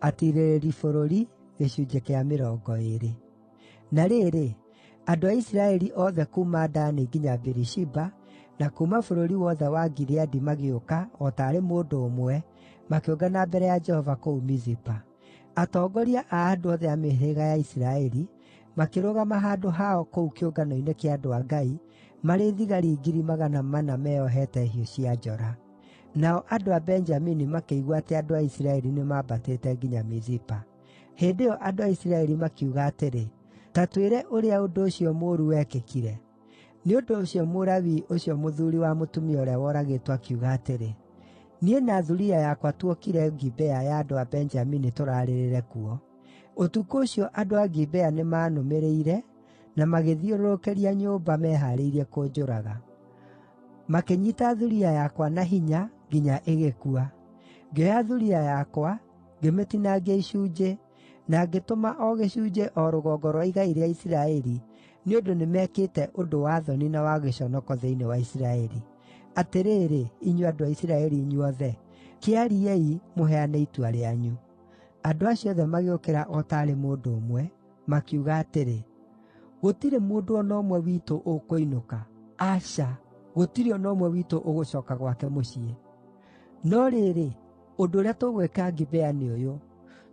Atiirĩrĩri Bũrũri. Na rĩrĩ, andũ a Isiraeli othe kuuma Dani nginya Birishiba, na kuuma bũrũri wothe wa Gileadi magĩũka o taarĩ mũndũ ũmwe, makĩũngana mbere ya Jehova kũu Mizipa. Atongoria a andũ othe a mĩhĩrĩga ya Isiraeli makĩrũgama handũ hao kũu kĩũngano-inĩ kĩa andũ a Ngai, marĩ thigari 400,000 meeohete hiũ cia njora. Nao andũ a Benjamini makĩigua atĩ andũ a Isiraeli nĩmambatĩte nginya Mizipa. Hĩndĩ ĩyo andũ a Isiraeli makiuga atĩrĩ, “Ta twĩre ũrĩa ũndũ ũcio mũũru wekĩkire.” Nĩ ũndũ ũcio Mũlawii ũcio mũthuuri wa mũtumia ũrĩa woragĩtwo akiuga atĩrĩ, “Niĩ na thuriya yakwa tuokire Gibea ya andũ a Benjamini tũraarĩrĩre kuo. Ũtukũ ũcio andũ a Gibea nĩmanũmĩrĩire na magĩthiũrũrũkĩria nyũmba mehaarĩirie kũnjũraga. Makĩnyiita thuriya yakwa na hinya nginya ĩgĩkua. Ngĩoya thuriya yakwa, ngĩmĩtinangia icunjĩ, na ngĩtũma o gĩcunjĩ o rũgongo rwa igai rĩa Isiraeli, nĩ ũndũ nĩmekĩte ũndũ wa thoni na wa gĩconoko thĩinĩ wa Isiraeli. Atĩrĩrĩ, inyuĩ andũ a Isiraeli inyuothe, kĩariei, mũheane itua rĩanyu.” Andũ acio othe magĩũkĩra o taarĩ mũndũ ũmwe, makiuga atĩrĩ, “Gũtirĩ mũndũ o na ũmwe witũ ũkũinũka. Aca, gũtirĩ o na ũmwe witũ ũgũcooka gwake mũciĩ. No rĩrĩ, ũndũ ũrĩa tũgwĩka Gibea nĩ ũyũ: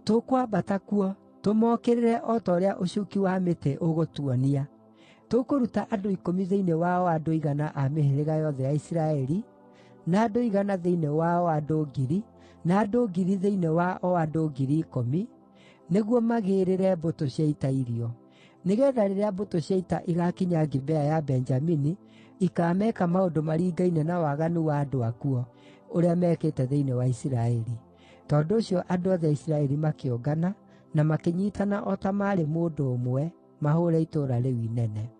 Tũkwambata kuo, tũmookĩrĩre o ta ũrĩa ũcuuki wa mĩtĩ ũgũtuonia. Tũkũruta andũ 10 thĩinĩ wa o andũ 100 a mĩhĩrĩga yothe ya Isiraeli, na andũ 100 thĩinĩ wa o andũ 1,000, na andũ 1,000 thĩinĩ wa o andũ 10,000, nĩguo magĩĩrĩre mbũtũ cia ita irio. Nĩgeetha rĩrĩa mbũtũ cia ita igaakinya Gibea ya Benjamini, ikaameka maũndũ maringaine na waganu wa andũ akuo, ũrĩa mekĩte thĩinĩ wa Isiraeli.” Tondũ ũcio andũ othe a Isiraeli makĩũngana na makĩnyiitana o ta maarĩ mũndũ ũmwe mahũũre itũũra rĩu inene.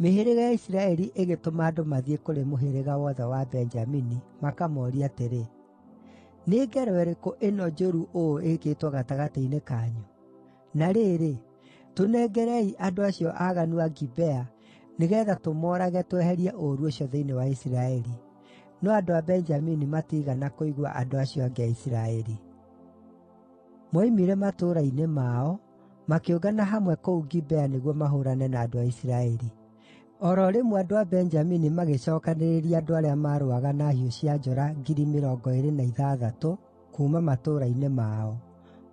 Mĩhĩrĩga ya Isiraeli ĩgĩtũma andũ mathiĩ kũrĩ mũhĩrĩga wothe wa Benjamini makamoorie atĩrĩ, “Nĩ ngero ĩrĩkũ ĩno njũru ũũ ĩkĩtwo gatagatĩ-inĩ kanyu? Na rĩrĩ, tũnengerei andũ acio aaganu a Gibea nĩgeetha tũmoorage tweherie ũũru ũcio thĩinĩ wa Isiraeli.” No andũ a Benjamini matiigana kũigua andũ acio angĩ a Isiraeli. Moimire matũũra-inĩ mao, makĩũngana hamwe kũu Gibea nĩguo mahũũrane na andũ a Isiraeli. O ro rĩmwe andũ a Benjamini magĩcookanĩrĩria andũ arĩa maarũaga na hiũ cia njora 26,000 kuuma matũũra-inĩ mao,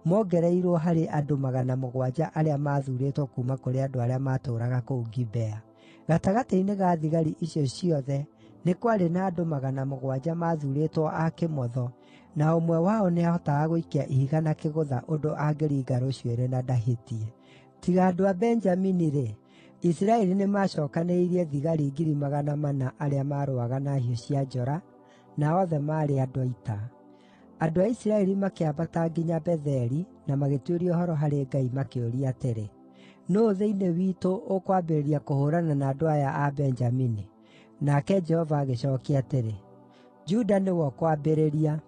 mongereirwo harĩ andũ 700 arĩa maathuurĩtwo kuuma kũrĩ andũ arĩa maatũũraga kũu Gibea. Gatagatĩ-inĩ ga thigari icio ciothe nĩ kwarĩ na andũ 700 maathuurĩtwo a kĩmotho, na ũmwe wao nĩahotaga gũikia ihiga na kĩgũtha ũndũ angĩringa rũcuĩrĩ na ndahĩtie. Tiga andũ a Benjamini-rĩ, Isiraeli nĩmacookanĩrĩirie thigari 400,000 arĩa maarũaga na hiũ cia njora, na othe maarĩ andũ a ita. Andũ a Isiraeli makĩambata nginya Betheli na magĩtuĩria ũhoro harĩ Ngai makĩũria atĩrĩ, “Nũũ thĩinĩ witũ ũkwambĩrĩria kũhũũrana na andũ aya a Benjamini?” Nake Jehova agĩcookia atĩrĩ, “Juda nĩwe ũkwambĩrĩria.”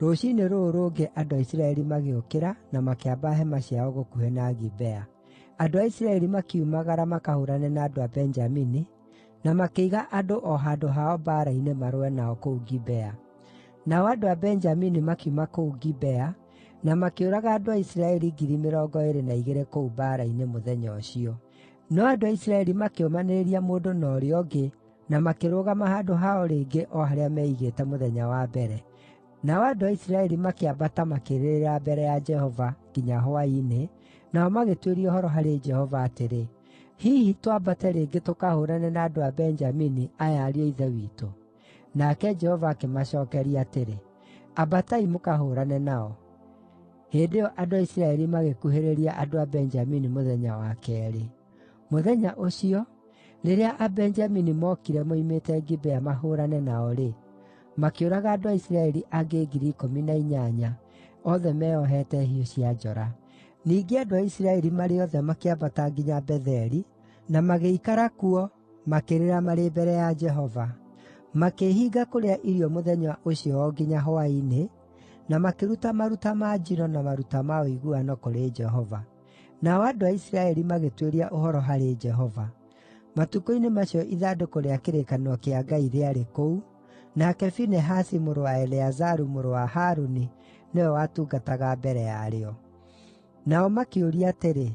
Rũciinĩ rũrũ rũngĩ andũ a Isiraeli magĩũkĩra na makĩamba hema ciao gũkuhĩ na Gibea. Andũ a Isiraeli makiumagara makahũũrane na andũ a Benjamini, na makĩiga andũ o handũ hao mbaara-inĩ marũe nao kũu Gibea. Nao andũ a Benjamini makiuma kũu Gibea na makĩũraga andũ a Isiraeli 22,000 kũu mbaara-inĩ mũthenya ũcio. No andũ a Isiraeli makĩũmanĩrĩria mũndũ na ũrĩa ũngĩ na makĩrũgama handũ hao rĩngĩ o harĩa meigĩte mũthenya wa mbere. Nao andũ a Isiraeli makĩambata makĩrĩrĩra mbere ya Jehova nginya hwaĩ-inĩ, nao magĩtuĩria ũhoro harĩ Jehova atĩrĩ, “Hihi twambate rĩngĩ tũkahũũrane na andũ a Benjamini, aya ariũ a ithe witũ?” Nake Jehova akĩmacookeria atĩrĩ, “Ambatai mũkahũũrane nao.” Hĩndĩ ĩyo andũ a Isiraeli magĩkuhĩrĩria andũ a Benjamini mũthenya wa keerĩ. Mũthenya ũcio, rĩrĩa Abenjamini mookire moimĩte Gibea mahũũrane nao-rĩ, makĩũraga andũ a Isiraeli angĩ 18,000, othe meeohete hiũ cia njora. Ningĩ andũ a Isiraeli marĩ othe makĩambata nginya Betheli, na magĩikara kuo, makĩrĩra marĩ mbere ya Jehova. Makĩĩhinga kũrĩa irio mũthenya ũcio o nginya hwaĩ-inĩ, na makĩruta maruta ma njino na maruta ma ũiguano kũrĩ Jehova. Nao andũ a Isiraeli magĩtuĩria ũhoro harĩ Jehova. Matukũ-inĩ macio ithandũkũ rĩa kĩrĩkanĩro kĩa Ngai rĩarĩ kũu, nake Finehasi mũrũ wa Eleazaru mũrũ wa Harũni nĩwe watungataga mbere yarĩo. Nao makĩũria atĩrĩ,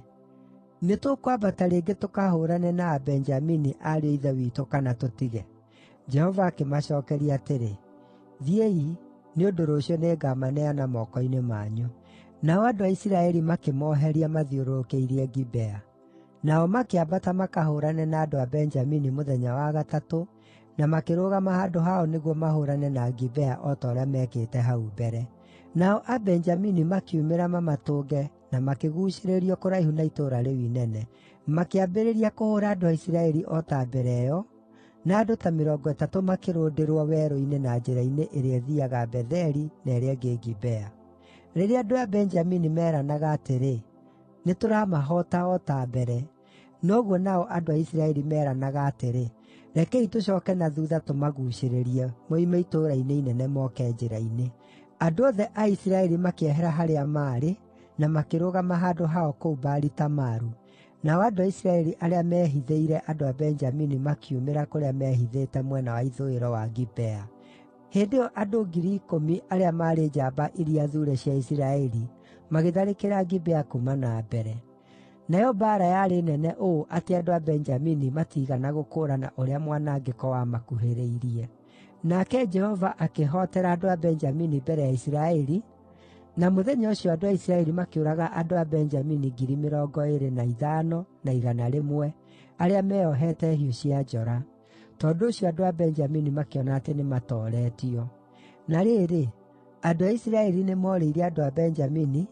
“Nĩtũkwambata rĩngĩ tũkahũũrane na Abenjamini, ariũ a ithe witũ, kana tũtige?” Jehova akĩmacookeria atĩrĩ, “Thiĩi, nĩ ũndũ rũciũ nĩngamaneana moko-inĩ manyu.” Nao andũ a Isiraeli makĩmooheria mathiũrũrũkĩirie Gibea. Nao makĩambata makahũũrane na andũ a Benjamini mũthenya wa gatatũ, na makĩrũgama handũ hao nĩguo mahũũrane na Gibea o ta ũrĩa meekĩte hau mbere. Nao Abenjamini makiumĩra mamatũnge na makĩguucĩrĩrio kũraihu na itũũra rĩu inene. Makĩambĩrĩria kũhũũra andũ a Isiraeli o ta mbere ĩyo, na andũ ta 30 makĩrũndĩrwo werũ-inĩ na njĩra-inĩ ĩrĩa ĩthiiaga Betheli na ĩrĩa ĩngĩ Gibea. Rĩrĩa andũ a Benjamini meeranaga atĩrĩ, “Nĩtũramahoota o ta mbere,” noguo nao andũ a Isiraeli meeranaga atĩrĩ, “Rekei tũcooke na thuutha tũmaguucĩrĩrie moime itũũra-inĩ inene moke njĩra-inĩ.” Andũ othe a Isiraeli makĩehera harĩa maarĩ na makĩrũgama handũ hao kũu Baali-Tamaru, nao andũ a Isiraeli arĩa meehithĩire andũ a Benjamini makiumĩra kũrĩa meehithĩte mwena wa ithũĩro wa Gibea. Hĩndĩ ĩyo andũ 10,000 arĩa maarĩ njamba iria thuure cia Isiraeli magĩtharĩkĩra Gibea kuuma na mbere. Nayo mbaara yarĩ nene ũũ atĩ andũ a Benjamini matiigana gũkũũrana ũrĩa mwanangĩko wamakuhĩrĩirie. Nake Jehova akĩhootera andũ a Benjamini mbere ya Isiraeli, na mũthenya ũcio andũ a Isiraeli makĩũraga andũ a Benjamini 25,100 arĩa meeohete hiũ cia njora. Tondũ ũcio andũ a Benjamini makĩona atĩ nĩmatooretio. Na rĩrĩ, andũ a Isiraeli nĩmoorĩire andũ a Benjamini,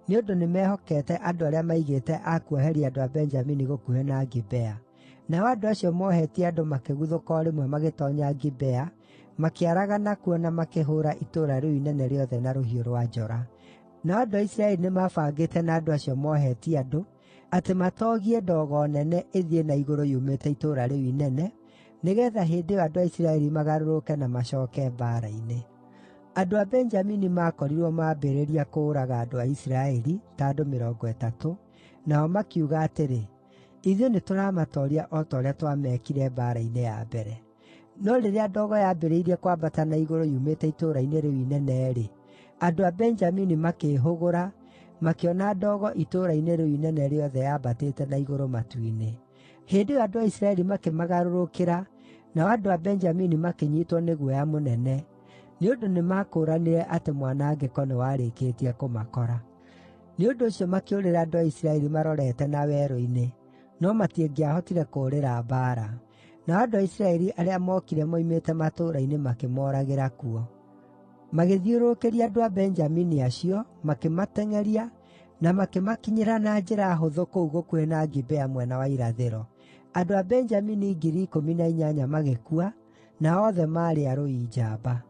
nĩ ũndũ nĩmehokete andũ arĩa maigĩte a kuoheria andũ a Benjamini gũkuhĩ na Gibea. Nao andũ acio moohetie andũ makĩguthũka o rĩmwe magĩtoonya Gibea, makĩaragana kuo na makĩhũũra itũũra rĩu inene rĩothe na rũhiũ rwa njora. Nao andũ a Isiraeli nĩmabangĩte na andũ acio moohetie andũ, atĩ matoogie ndogo nene ĩthiĩ na igũrũ yumĩte itũũra rĩu inene, nĩgeetha hĩndĩ ĩyo andũ a Isiraeli magarũrũke na macooke mbaara-inĩ. Andũ a Benjamini maakorirwo maambĩrĩria kũũraga andũ a Isiraeli, ta andũ 30, nao makiuga atĩrĩ, “Ithuĩ nĩtũramatooria o ta ũrĩa twamekire mbaara-inĩ ya mbere.” No rĩrĩa ndogo yambĩrĩirie kwambata na igũrũ yumĩte itũũra-inĩ rĩu inene-rĩ, andũ a Benjamini makĩĩhũgũra, makĩona ndogo itũũra-inĩ rĩu inene rĩothe yambatĩte na igũrũ matu-inĩ. Hĩndĩ ĩyo andũ a Isiraeli makĩmagarũrũkĩra, nao andũ a Benjamini makĩnyiitwo nĩ guoya mũnene, nĩ ũndũ nĩmakũũranire atĩ mwanangĩko nĩwarĩkĩtie kũmakora. Nĩ ũndũ ũcio makĩũrĩra andũ a Isiraeli marorete na werũ-inĩ, no matingĩahotire kũũrĩra mbaara. Nao andũ a Isiraeli arĩa mookire moimĩte matũũra-inĩ makĩmooragĩra kuo. Magĩthiũrũrũkĩria andũ a Benjamini acio, makĩmateng'eria na makĩmakinyĩra na njĩra hũthũ kũu gũkuhĩ na Gibea mwena wa irathĩro. Andũ a Benjamini 18,000 magĩkua, na othe maarĩ arũi njamba.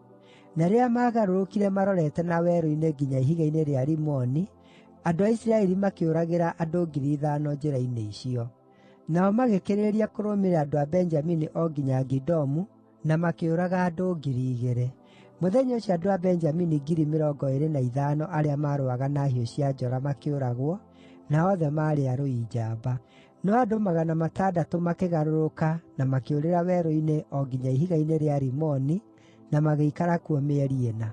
Na rĩrĩa maagarũrũkire marorete na werũ-inĩ nginya ihiga-inĩ rĩa Rimoni, andũ a Isiraeli makĩũragĩra andũ 5,000 njĩra-inĩ icio. Nao magĩkĩrĩrĩria kũrũmĩrĩra andũ a Benjamini o nginya Gidomu, na makĩũraga andũ 2,000. Mũthenya ũcio andũ a Benjamini 25,000 arĩa maarũaga na hiũ cia njora makĩũragwo, na othe maarĩ arũi njamba. No andũ 600 makĩgarũrũka na makĩũrĩra werũ-inĩ o nginya ihiga-inĩ rĩa Rimoni, na magĩikara kuo mĩeri ĩna.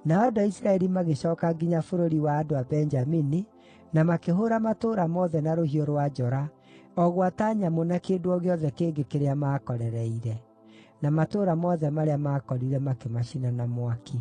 Nao andũ a Isiraeli magĩcooka nginya bũrũri wa andũ a Benjamini, na makĩhũũra matũũra mothe na rũhiũ rwa njora, o gwata nyamũ na kĩndũ o gĩothe kĩngĩ kĩrĩa maakorereire. Na matũũra mothe marĩa maakorire makĩmacina na mwaki.